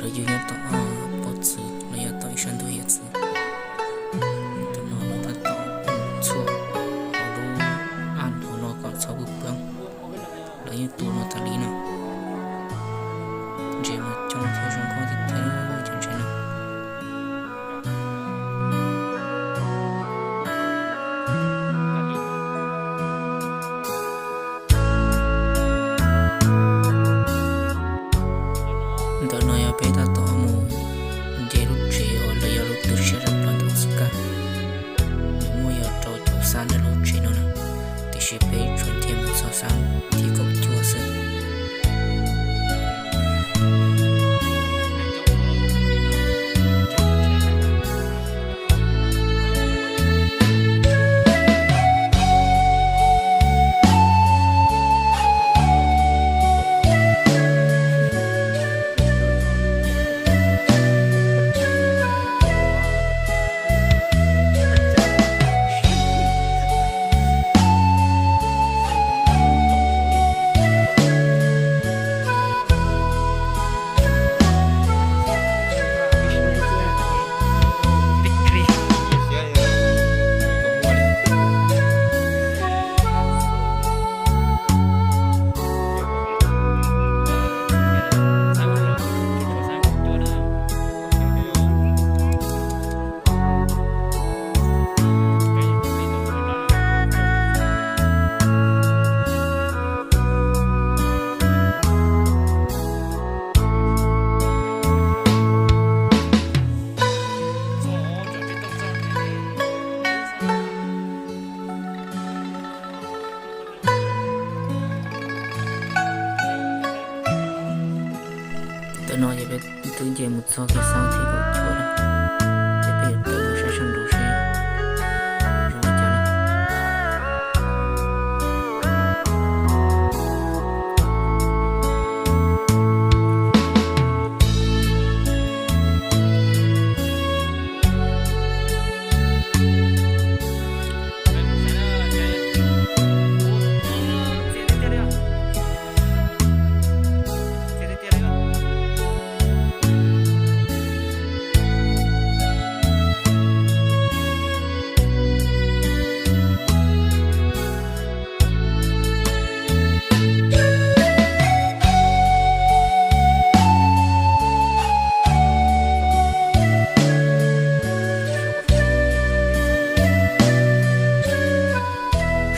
Lawv yug nyob tom ob pov txwv los yog tom ib sab ntug hiav txwv. Tam no lawv tab tom txhuam hauv lub ab hauv no kom txhob pw poob. Lawv yeej tu no tas li no. Ntses mas coob thiab zoo nkauj tiag tiag cov ntses no. Ntawm no yog peb tab tom mus nce lub tsev uas lawv yog lub twg siab rau plaws ntawm Oaxaca. Nws muaj yog rau caum xab ntawm lub tsev no na, tiam sis peb tsuas nce mus txog xab thib kaum cuaj xwb. Ntawm no ces peb twb nce mus txog kiag xab thib kaum cuaj lawm, ces peb yuav tawm mus saib sab nraud seb zoo li cas na.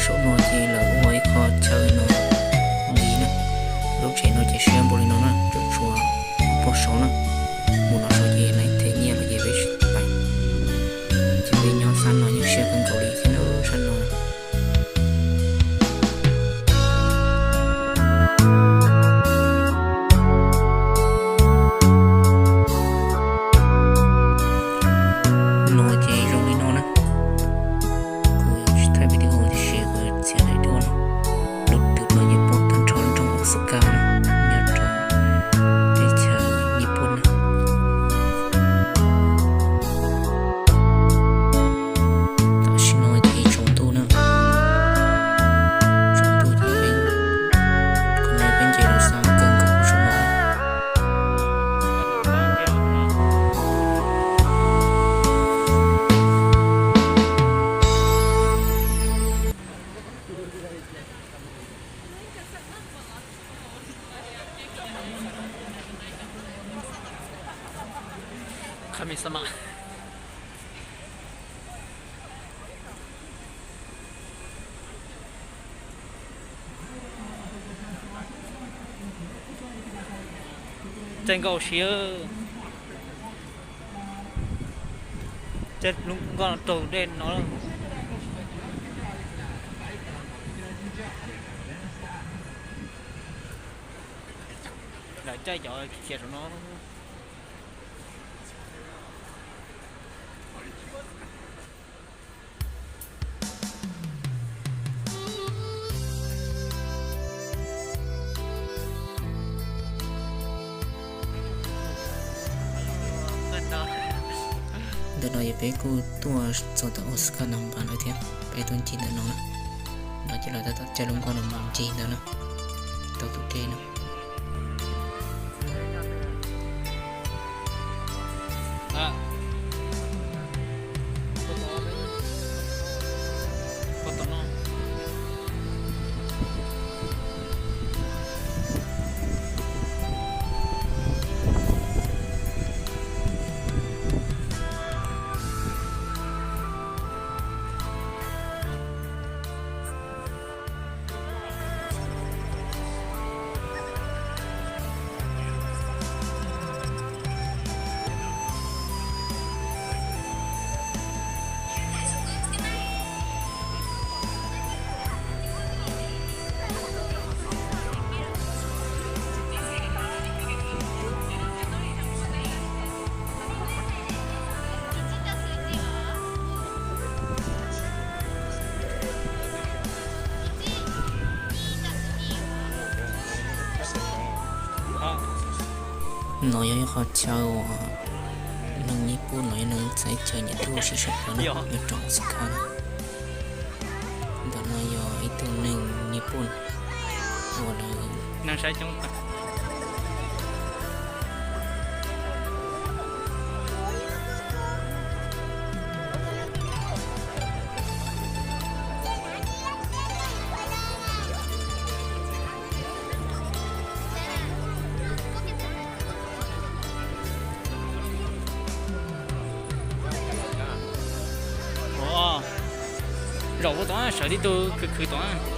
Saum no ces lawv ua ib qho chaw no nti na. Lub tsev no ces siab npaum li no na, tsuas tshuav pog saud na. Mus no saud ces lawv them nyiaj lawm ces peb tsis pais. Ces peb nyob sab no yeej siab kawg nkaus li thiab na, sab no. No ces zoo li no na. Kuv tsis thaij video tiam sis kuv txiav daim duab no. Lub twg no yeej pom tag nrho nroog Oaxaca no, nyob rau teb chaws Nyij Pooj na. Tam sim no ces tsaus ntuj na, tsaus ntuj ces peb, qhov no peb nce los xab kawg nkaus saum no. Qhov me xab mam. Caij nkoj ua si, caij lub nkoj raug dej no. Lawv caij cov khiav saum no. Ntawm no ces peb kuj tuaj txog tom Oaxaca Nampa lawm thiab, peb tuaj ncig ntawm no na. No ces lawv tab tom caij lub nkoj no mus ncig ntawd na, tau tus dej na. No yog ib qho chaw uas neeg Nyij Pooj los yog neeg txawj chaw nyiam tuaj ua si sawv daws na, nyob rau Osaka na. Ntawm no yog ib tug neeg Nyij Pooj uas lawv neeg saib coob. Zaum ua tod sawv tib tug khwv khwv tod.